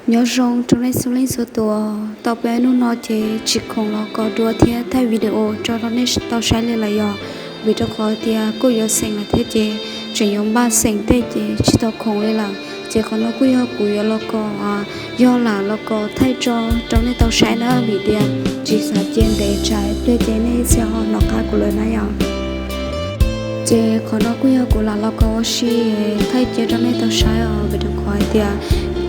Nyob zoo rau nej txhua leej txhua tus, tau peb hnub no ces tsis khoom los kos duab thiab thaij video rau rau nej tau saib li lawm yom, vim rau qhov tias kuj yuav xeem lawm thiab ces tseem yuav npaj xeem tej ces tsis tau khoom li lawm. Ces qhov no kuj yog kuv yuav los kos, yog lam los kos thaij tso rau nej tau saib na, vim tias tsis xav cia ntev tsam ib pliag ces nej txhia ho hnov qab kuv lawm na yom. Ces qhov no kuj yog kuv lam los kos ua si thaij cia rau nej tau saib os, vim rau qhov hais tias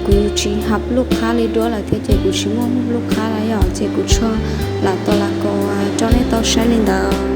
kuv tsis hab lub qhab li duab lawm thiab ces kuv tsis muaj lub qhab lawm yom, ces kuv tsuas lam tos lam kos rau nej tau saib li ntawd.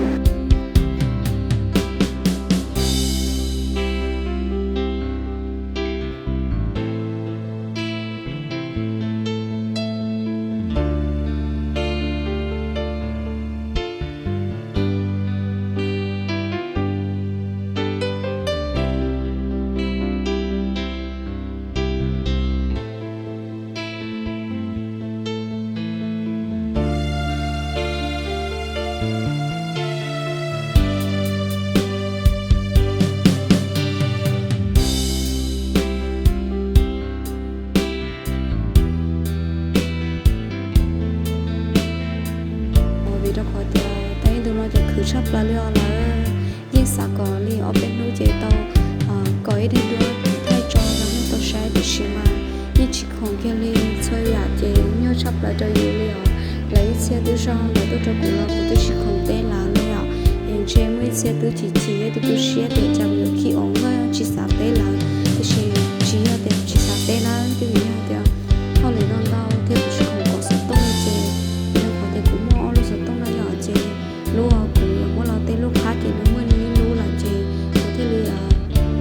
Vim rau qhov tias tau ib ntu no ces khwv tshaj plaws li os lawm, yeej xav kom li ob peb hnub ces tau kos ib daim duab thaij tso rau nej tau saib tiam sis mas yeej tsis khoom kiag li, txhua yam ces nyuaj tshaj plaws rau yus li os. Lawv ib txhia twb zoo lawv tuaj rau kuv los kuv twb tsis khoom teb lawv li os. Es ntshe muaj ib txhia twb chim chim thiab tu tu siab tias cas kuv yuav khib oo lawm tsis xav teb lawv, tiam sis tsis yog tias tsis xav teb na, twb vim yog tias hauj lwm ntau ntau thiab kuv tsis khoom kos xov tooj li ces, vim rau qhov tias kuv muaj ob lub xov tooj no yom, ces lub kuv yuav muab los tej lub qhab ces nws muaj li ib lub lawm ces kuv thiaj li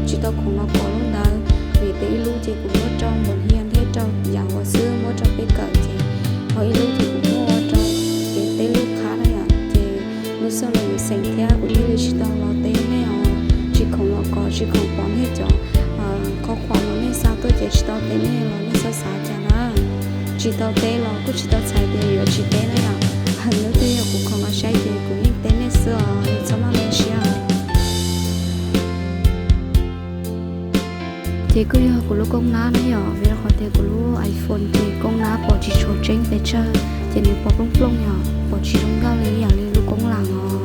tsis tau khoom los kos lub ntawd, vim tias ib lub ces kuv muab rau npaum hias thiab rau yam uas xwb muab rau peb kawm ces, ho ib lub ces kuv muab ua rau kev teb lub qhab na yom, ces lub xyoo no yuav xeem thiab kuv thiaj li tsis tau los teb nej os, tsis khoom los kos tsis khoom pom nej cov qhov qhuas uas nej xa tuaj ces tsis tau teb nej los nej txhob xav cas na. Tsis tau teb los kuj tsis tau txhais tias yuav tsis teb na yom. Hnub twg yog kuv khoom los saib ces kuv yeej teb nej xwb os, nej txhob maj me siab. Ces kuj yog kuv lub koob nab na yom, vim rau qhov tias kuv lub iPhone ces koob nab pom tsis tshua tseeb pes tsawg, ces nws pom plooj plooj yom, pom tsis zoo nkauj li ib yam li lub koob lam os.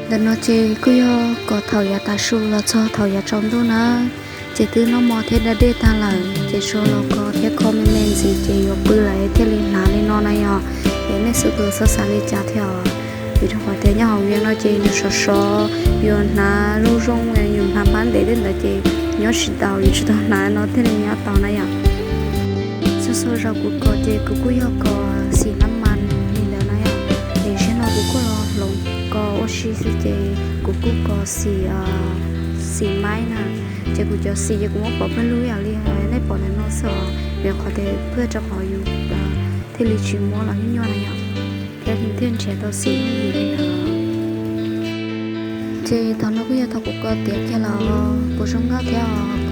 Ntawm no ces kuj yog kos thaum yav tav su los txog thaum yav tsaus ntuj na, ces twb noj mov thiab da dej tag lawm ces tsuas los kos thiab kho me me ntxiv ces yuav pw lawm thiaj li hnav li no na yom. Es nej xub tus txhob xav li cas thiab os, vim rau qhov tias nyob hauv Vias no ces nws sov sov, yuav hnav zoo zoo, yuav hnav npab ntev tej ntawd ces nyob tsis taus, yuav tsis tau hnav no thiaj li nyob tau na yom. Txhua txhua zaus kuv kos ces kuv kuj yog kos xim nab mas li ntawd na yom. Es zaum no kuv kuj los hloov kos ua si xwb ces kuv kuj kos xim, xim maib na. Ces kuv cov xim ces kuv muab pov pawg lug ib yam li nej pom ntawm no xwb os, vim qhov tias pheej rau qhov yus thiaj li tsis muab los nyuaj nyuaj na yom, thiab thiaj nrhiav tau xim li ntawd. Ces thaum no kuj yog thaum kuv kos tiav kiag los kuv zoo nkauj thiab os,